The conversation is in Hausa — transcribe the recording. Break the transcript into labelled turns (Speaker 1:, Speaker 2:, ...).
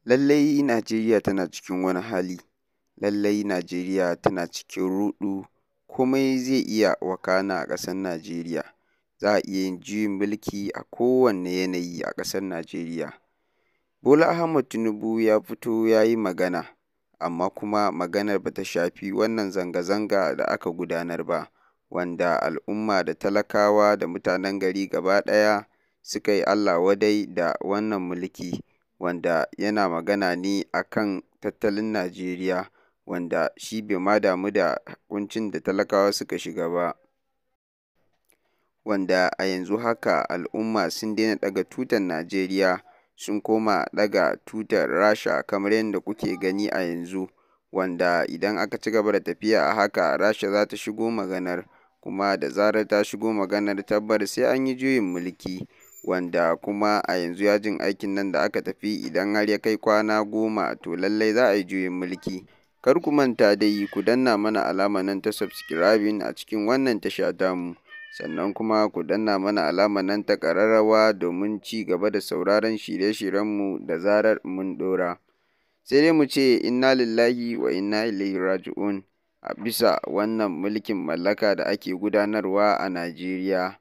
Speaker 1: Lallai Najeriya tana cikin wani hali, lallai Najeriya tana cikin ruɗu, komai zai iya wakana a ƙasar Najeriya. Za a iya yin juyin mulki a kowane yanayi a ƙasar Najeriya. Bola Ahmed Tinubu ya fito ya yi magana, amma kuma maganar ba ta shafi wannan zanga-zanga da aka gudanar ba, wanda al'umma da talakawa da mutanen gari gaba ɗaya suka yi Allah wadai da wannan mulki, wanda yana magana ne a kan tattalin Najeriya, wanda shi bai ma damu da ƙuncin da talakawa suka shiga ba. Wanda a yanzu haka al'umma sun daina ɗaga tutar Najeriya, sun koma ɗaga tutar Rasha kamar yadda kuke gani a yanzu, wanda idan aka ci gaba da tafiya a haka, Rasha za ta shigo maganar, kuma da zarar ta shigo maganar, tabbas sai an yi juyin mulki. Wanda kuma a yanzu yajin aikin nan da aka tafi, idan har ya kai kwana 10, to lallai za a yi juyin mulki. Kar ku manta dai ku danna mana alamar nan ta subscribing a cikin wannan tasha tamu, sannan kuma ku danna mana alamar nan ta ƙararrawa domin ci gaba da sauraron shirye-shiryenmu da zarar mun ɗora. Sai dai mu ce inna lillahi wa inna ilaihi raji'un a bisa wannan mulkin mallaka da ake gudanarwa a Najeriya.